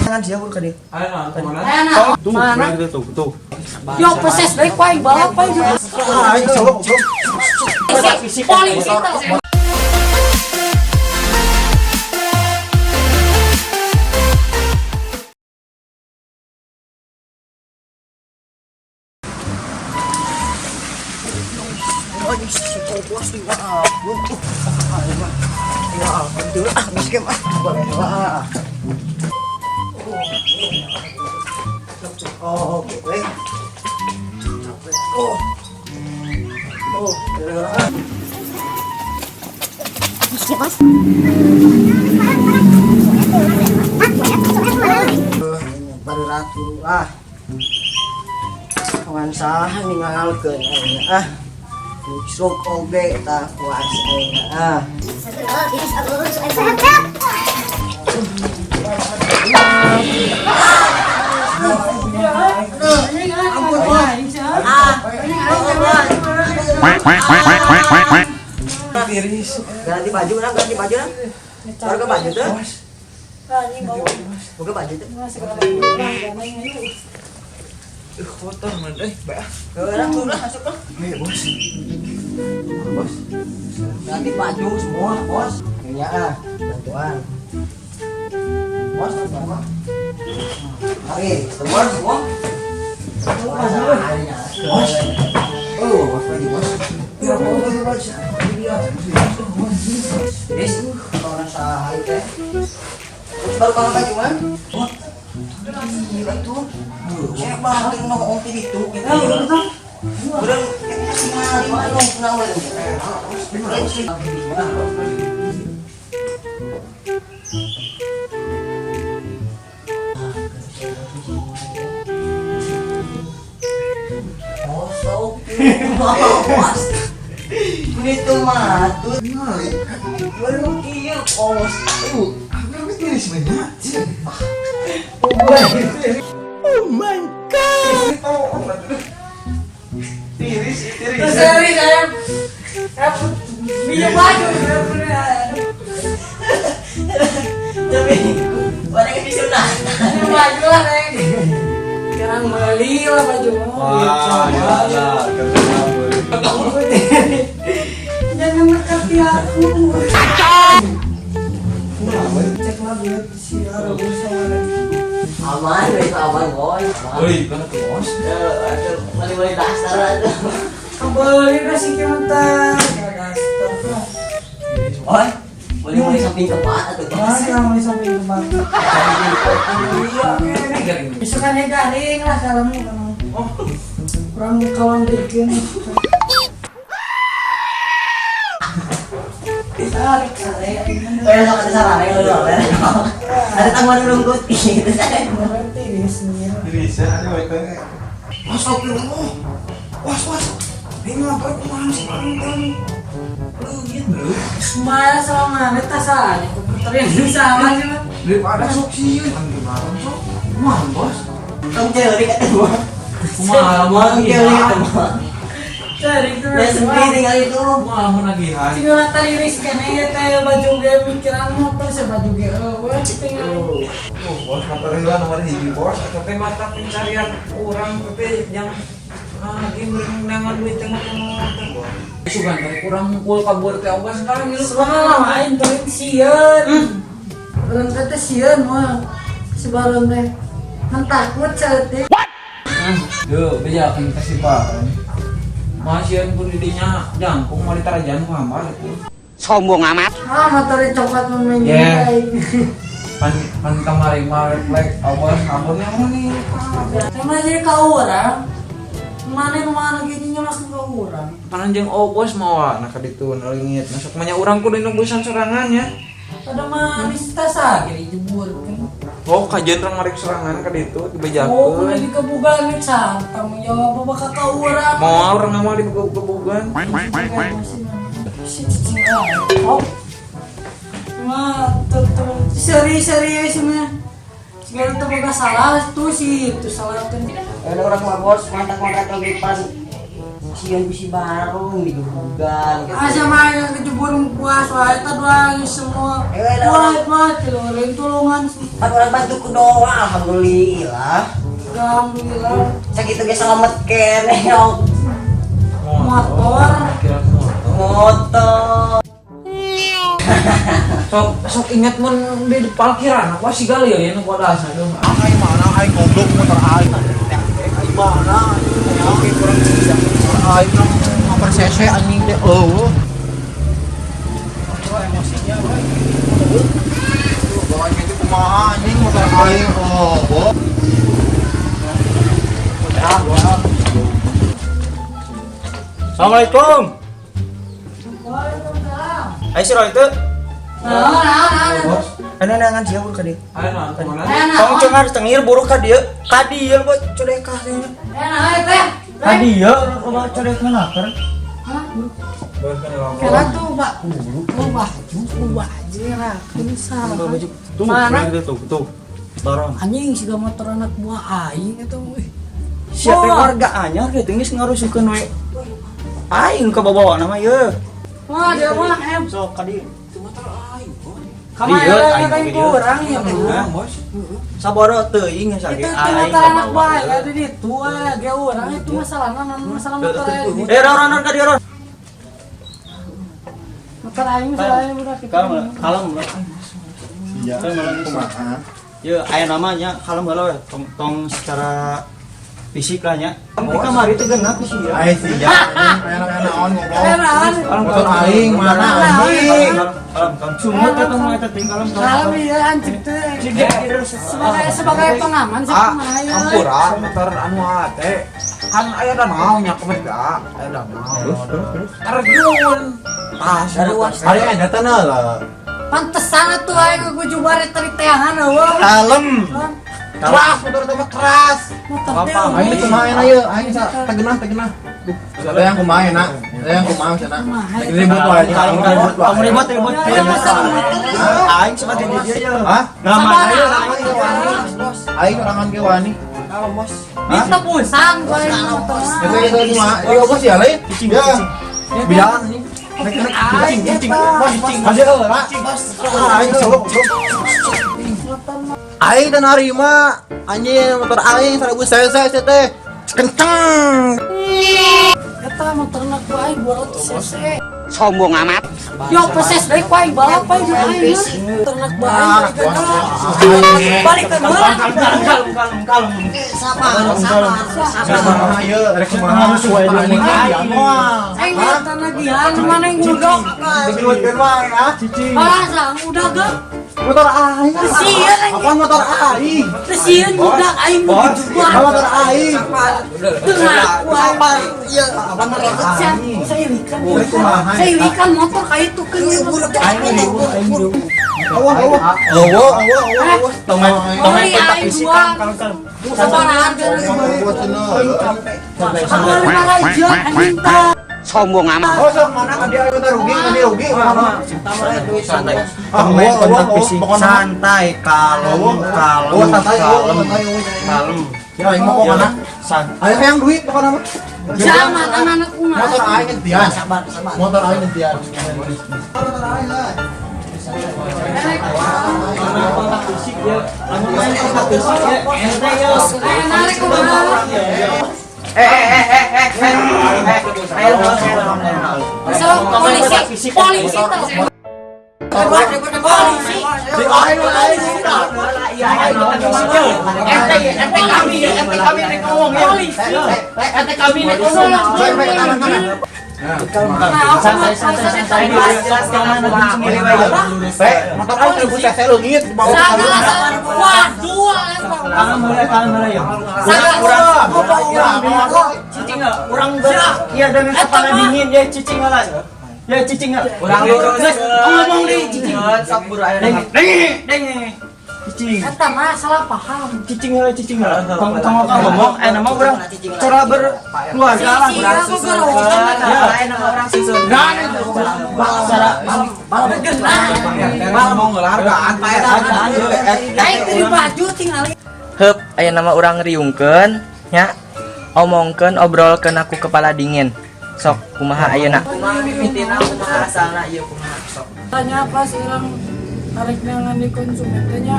Tangan dia pun kade. Tuh, Mana? tuh, tuh. Yo proses baik paling balap paling juga. Polisi tuh. Ah, Oh, oke. Oh. Oh, baru ratu ah. Kawan saha ninggalkeun aing ah. Sok oge tah puas aing ah. Ampun, ah. Tiris. Ganti baju lah, ganti baju lah. Baru ke baju tuh. Buka baju tuh. Kotor man, bae. Orang tuh lah masuk lah. Nih, Bos. Bos. Ganti baju semua, bos. Ini ah, bantuan. Bos, semua. Mari, semua, semua. Bos. Oh, bos lagi, bos. Ya, bos, bos. Dis, orang saha teh. Terus baru kalau baju mah? Wah, gila itu. Saya banget nongol di itu gitu. Udah, lima kenal Bos. Itu mah tuh. Baru kieu kos. Aku tiris banyak. Oh my god. Tiris, tiris. Seri saya. Minum baju. Tapi orang disunat. Minum baju lah neng. Sekarang beli lah baju. Wah, ya Jangan mendekati aku. Cek lagi si Aman, itu aman, bos. Woi, mana tuh, Bos? Aduh, beli-beli daster aduh. Beli nasi kita. Daster. Oi, beli-beli samping tempat atuh, bos. Mana mau samping tempat? Iya, Bisa kan ya garing lah kalau mau. Kurang kawan bikin. Tarik sare. Eh, sok ada sarana yang lu ada tanggungan rungkut gitu saya. Tiris, ada baik. Bos, oke, oh. Bos, bos. Ini ngapain kemana sih, Bang? Leungit, bro. Mana sama mana tas aja. Komputernya sama sih mah. Daripada sok sieun, gimana sok? Kumaha, Bos? Tong teori kata gua. Kumaha Tong teori kata gua. Cari itu. Ya sedih tinggal itu. Kumaha mun nagihan? Tinggal tariris kene ya teh baju ge mikiran motor sih baju ge eueuh tinggal. Oh, bos, motor heula nomor hiji, bos. Eta teh mata pencarian urang teh yang lagi meunangan duit teh mah motor, bos. Sugan teh kurang mukul kabur teh bos sekarang gitu. Wah, aing teh sieun. Urang teh sieun mah. Si baron teh. Kan takut saeutik. Duh, bejakeun ka si Baron. Masieun pun didinya jangkung mau ditarajan ku hamba gitu. Sombong amat. Ah, motornya coklat main Yeah. aing. Pan pan kamari mah refleks awas ampun yang mana nih. Sama jadi ka urang. Mana mana gini nyemak ka urang. Pan jeung obos mawa nah ka ditu leungit. Masuk mah urang kudu nunggusan sorangan ya. Pada manis tas aja dijeburkeun. Oh, kajian orang marik serangan ka ditu Oh, kudu dibejakeun. dikebugan nih tanggung jawab apa ka urang. Mau orang nggak mau digebug-gebugan. Oh. Cuma seri-seri sih mah. Segala tuh boga salah tuh sih itu salah tuh. Ada orang mah bos, kontak-kontak lagi pan Sieun ku si Barong digebugan gitu. Asa mah yang kejebur puas wae eta doang semua. Eh, lah. Wah, mah tilurin tulungan. Kan urang bantu ku doa, alhamdulillah. Alhamdulillah. Sakitu ge selamat keneh. Motor. Kira motor. Motor. Sok sok ingat mun di parkiran apa sih gali ya nu pada asa dong. Aing mana aing goblok motor aing. Aing mana anjing oke kurang bisa. Motor aing nang ngoper CC anjing teh eueuh. Wah, emosinya bro. Bawa itu kumaha anjing motor aing oh, bo. Ah, gua. Assalamualaikum. Waalaikumsalam. Ayo si Roy itu. Nah, nah, nah. Anu nangan sia ka dieu. Ayo nah, kemana? Eh, nah. Tong cengar cengir buruk ka dieu. Ka dieu boy codekah teh. Eh, nah, teh. Ka dieu loba codek menaker. Hah? Kira tuh, Pak. Oh, baju, oh, baju lah. Salah. Tuh, Mana? tuh, tuh. Barang. Anjing siga motor anak buah aing itu. Wih. Siapa Wah. warga anyar gitu geus ngarusukeun we. Aing ke bawa nama ye. Wah, dia mah em. Sok ka dieu. Kamari Iya, ada aing yang oge dia. kurang ya, mah. Bos. Saboro teuing geus Itu ge itu aing. motor anak buah aing ada di itu, eh, ge urang itu masalahna masalah motor aing. Eh, Ron, Ron, ka dieu Ron. Motor aing masalahnya budak itu. Kalem, kalem. Iya. Kumaha? Ye, aya namanya kalem heula we. Tong tong secara fisik lah nya. Tapi kamari teh genah ku sia. Aing sia anjing aya naon goblok. Eh, naon? Motor aing mana anjing? Kalem, kalem, kalem. Sumut eta mah eta ting kalem. Kalem iya anjing teh. Sebagai sebagai pengaman sih Ah, kumaha ya. ampura motor anu ate. Kan aya danau nya kumaha aya danau. Terus terus terus. Terjun. Tas motor. Ari aya teh lah. Pantesan atuh aing gue jubar tadi teangan eueuh. Kalem. Keras motor teh mah keras. Motor teh. Apa? Aing teh kumaha enak ieu? Aing sa tegenah tegenah. Ada yang kumaha enak? Ada yang kumaha cenah? Ribut wae, Kalem, ribut wae. kalem, ribut, ribut. Ya, masa motor. Aing sebagai dia ya. Hah? Ngaman ayo. Aing sorangan ge wani. Kalem, Bos. Ditebusan gua aing motor. Itu itu kumaha? Ieu bos ya lain? Cicing, Ya. cicing. Bilang anjing. Nek nek Aing Cicing, eta. cicing. Aja heula. Aing sok sok. Aing teh narima anjing motor aing 1000 cc teh kenceng. Eta motor anak buah aing 200 cc. Sombong amat. Yo proses deui ku aing balap aing jeung aing. Motor anak buah aing balik ke Balik ke heula. Kalem, kalem, kalem, kalem. Sabar, sabar, sabar. Kumaha ieu rek kumaha Sesuai Motor aing dengan ya moal. Aing eta nagihan mana yang ngudok. Digeluhkeun wae ah. Cicing. Ah, sang udah ge. Motor aing. Sieun aing. Apa motor aing? Sieun budak aing Bos, begitu apa motor aing? Teu ngaku aing. Iya. Apa motor aing? Saya irikan. Rek kumaha? Saya irikan motor kayak itu kan. Aing riweuh, aing riweuh. Awas, awas. Awas, awas, awas. Tong main tong main Beli kontak aing fisik dua. kalem, kalem, kalem. Sabaraha hargana? Awas, cenah. Santai, Aku santai. lima raja anjing tah. Sombong amat. Oh, sok mana kan dia aing rugi, kan dia rugi. Santai. Ah, Tong main awas, kontak awas, fisik. pokoknya. Santai, kalem, kalem, Awas, santai, awas, kalem, santai, awas. kalem. Ya aing mah pokokna. Santai. Aing hayang duit pokokna mah. Sama anak kumaha. Motor aing ngentian. Sabar, sabar. Motor aing ngentian. Motor aing lah. Kontak fisik ya. Lamun main kontak fisik ya. Ente ya. Eh, narik kumaha. Eh, eh, eh, eh, eh, eh, eh, ayo, ayo, ayo. So, polisi, polisi teh. Polisi. Si aing aing. Iya, ente, ente kami, ente kami nek ngomong ya. Polisi. Ente kami nek ngomong. Baik, baik, tangan, tangan. Nah, Santai, santai, santai. Teh, motor aing 1000 cc leungit dibawa ke Salah, salah. Waduh, Kalem heula, kalem heula ya. Salah. Cicing heula. Urang ber iya dengan kepala dingin ya cicing heula. Ya cicing heula. Urang lurus. Geus, ngomong deui cicing. Sok buru ayo. Deng, deng, deng. Cicing. Eta mah salah paham. Cicing heula, cicing heula. Tong tong ngomong eh nama urang cara berkeluarga lah. Cicing aku gerowokan. Ya. Orang susun. Cara Mau ngelargaan Pak Aing teu baju tingali. Heup, aya nama urang riungkeun nya. Omongkeun obrolkeun aku kepala dingin. Sok kumaha ayeuna? Kumaha mimitina, kumaha asalna ieu, kumaha sok. Tanya pas urang tarik dengan di konsumen tanya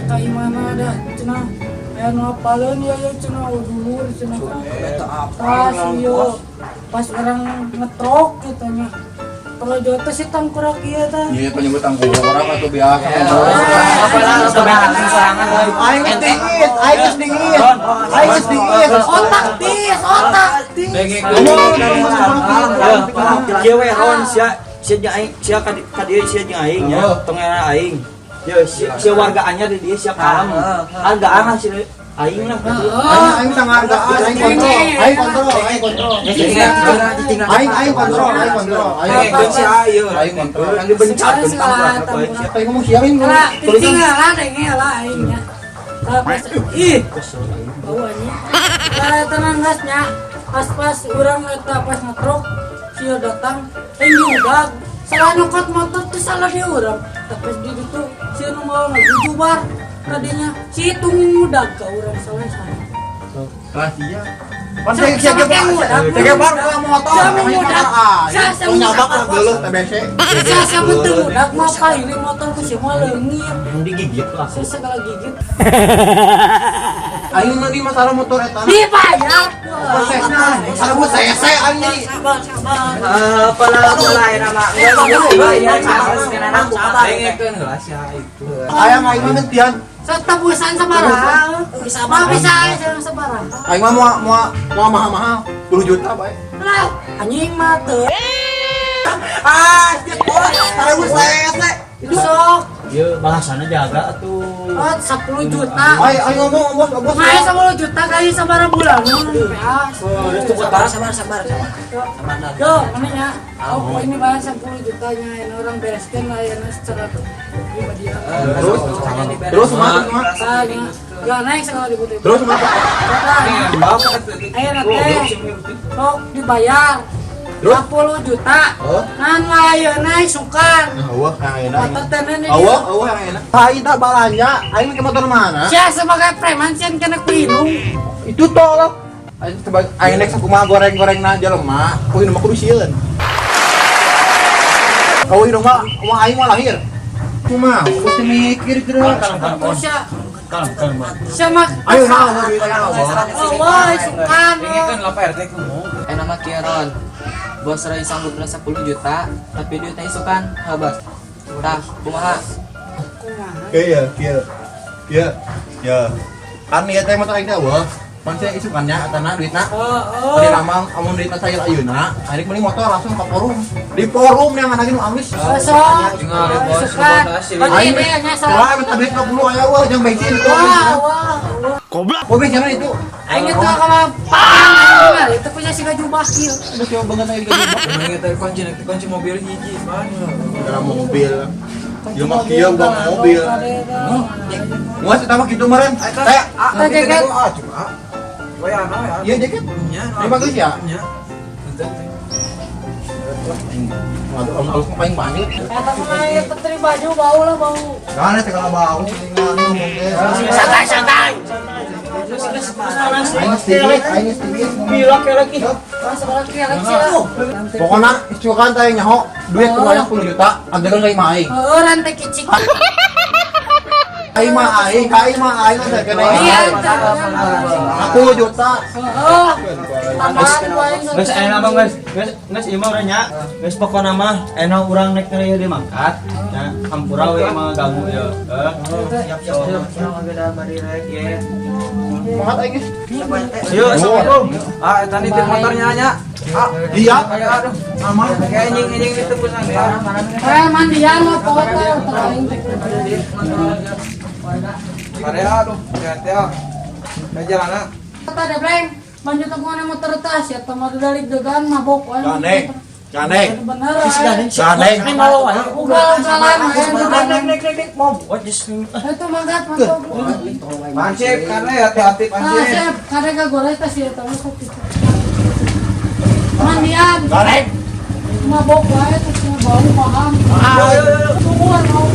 ka imana dah cenah aya nu apaleun ya ya cenah, oh dulur cenah. Pas ieu pas urang ngetrok gitu nya. Kalau jauh teh si tangkurak ieu teh. Iya, penyebut tangkurak atau biasa. Aing geus dingin, aing geus dingin. Aing geus dingin. Otak tis, otak tis. Kieu we Ron, sia sia jeung aing, sia ka ka dieu, sia jeung aing nya, tong era aing. Ye sia, sia warga anyar di dieu, sia kalem. Hargaan lah si aing lah. Aing aing bisa ngargaan, aing kontrol, aing kontrol, aing kontrol. Aing aing kontrol, aing kontrol. Aing Dengekeun sia ieu. Aing kontrol. Yang dibencar tentang tangkurak. Apa yang ngomong siapa yang Lah, ngomong? tinggal lah denge lah aing nya. Tah, pas ih bau anjing. Tah tenang gasnya. Pas-pas urang eta pas ngetrok sia datang aing diudag. Salah nyokot motor tuh salah dia urang. Tapi di ditu sia nu mau ngajujubar tadinya si itu ngudag ka urang salah salah. Rahasia. Pan saya siapa Sama Saya bar motor. Sama ngudag. Saya sama Nyabak lah geuleuh TBC. Saya sama teu ngudag mah apa ini motor ku sia mah leungit. Yang digigit lah. Saya segala gigit. Aing mah di masalah motor eta. Dibayar. Prosesna, salah saya aing jadi. Sabar, sabar. Apalah apalah nama. Dengekeun heula sia itu. Ayang aing mah ngentian. Sa tebusan sabaraha? Mah bisa aja sabaraha. Aing mah moal moal moal mahal-mahal 10 juta bae. Lah, anjing mah teu. Ah, sia bos, salah saya. Itu sok. Ieu balasana jaga atuh. Oh, 10 juta. Aing aing ngomong bos, bos. Mah 10 juta kali sabaraha bulan? PA. Sabar sabar sabar sabar. Yo, mana ya? Oh, ini bayar 10 jutanya yang orang bereskan lah ya secara pribadi. Terus terus kumaha kumaha? Tanya. Ya naik segala dibutuhin. Terus kumaha? Ayo nanti sok dibayar. Terus? 10 juta. Oh. Ngan wae naik sukan. Nah, eueuh yang enak. Motor teh nih. Eueuh, eueuh yang enak. Aing tak balanja, aing ke motor mana? Sia sebagai preman sia kena ku hidung. Itu tolong. Aing sebagai aing nek sakumaha goreng-gorengna jelema, ku hidung mah kudu sieun. Kau hidung mah mah aing mah lahir. Kumaha? Kudu mikir geura. Terus sia Kalem kalem. sia mah Ayo naon duit naon. Oh, wah, sukan. Dengekeun lah Pak RT ngomong. Eh nama Kieron. Bos Roy sanggup 10 juta, tapi duitnya isukan, ha bos. Tah, kumaha? Kumaha? Iya, iya. Iya. Ya. Kan ieu teh motor aing teh eueuh. Pan saya isukannya atana duitna. Oh, Tadi oh. lamang amun duitna saya ayeuna, aing meuli motor langsung ke forum. Di forum yang lagi nu amis. Sok. Tinggal di bos, Sukan. bos, Berarti ini nya Salah salah. minta duit 20 aya eueuh jeung bensin itu. Wah, wah, wah. Oh bensin itu. Aing itu kalau pang itu punya si jubah kieu. Udah coba banget aing ke Ini tadi kunci kunci mobil hiji, mana? dalam mobil. Ya mah kieu gua mobil. Gua sih tambah gitu meureun. Teh, Teh jaket. Ah, cuma. Waya ana ya. iya jaket. Nya. Ini bagus ya? Nya. Aduh, alus mah paling banyak. Eta mah ieu petri baju bau lah bau. Gak ada segala bau, tinggal ngomong deh. Santai santai. Aing sedikit, aing sedikit. Gila kayak lagi. Wah, sekolah kieu lagi sih lah. Pokoknya isukan teh nyaho duit keluarnya 10 juta, anggaran ka imah aing. Heeh, rantai kicik. Aing mah aing, ka aing mah aing teh kena Iya, aing. 10 juta. Heeh. Tambahan wae. Geus aya mah geus geus geus ieu mah urang nya. Geus pokona mah enak urang nek ngeureun di mangkat. Nya hampura we mah ganggu ieu. Heuh. Siap siap siap. Semangat aing geus. Yuk, assalamualaikum. Ah, eta nitip motornya nya. Ah, Iya, aduh. aman. Kayak anjing-anjing ditebusan ya. Eh, mandian mah pokoknya teraing teh. Area aduh, hati-hati ya. Kayak jalan ah. Kata ada bleng, banyak temuan motor tas ya, teman dari degan mabok wae. Gandeng. Gandeng. Bener. Gandeng. Gandeng. Ugal-ugalan Nek nek nek nek mau buat just Itu mangkat mantap. Pancip karena ya hati-hati Ah, pancip. siap. Kadang gak gores tas ya, tahu kok gitu. Mandian. Gandeng. Mabok wae terus bau paham. Tungguan mau.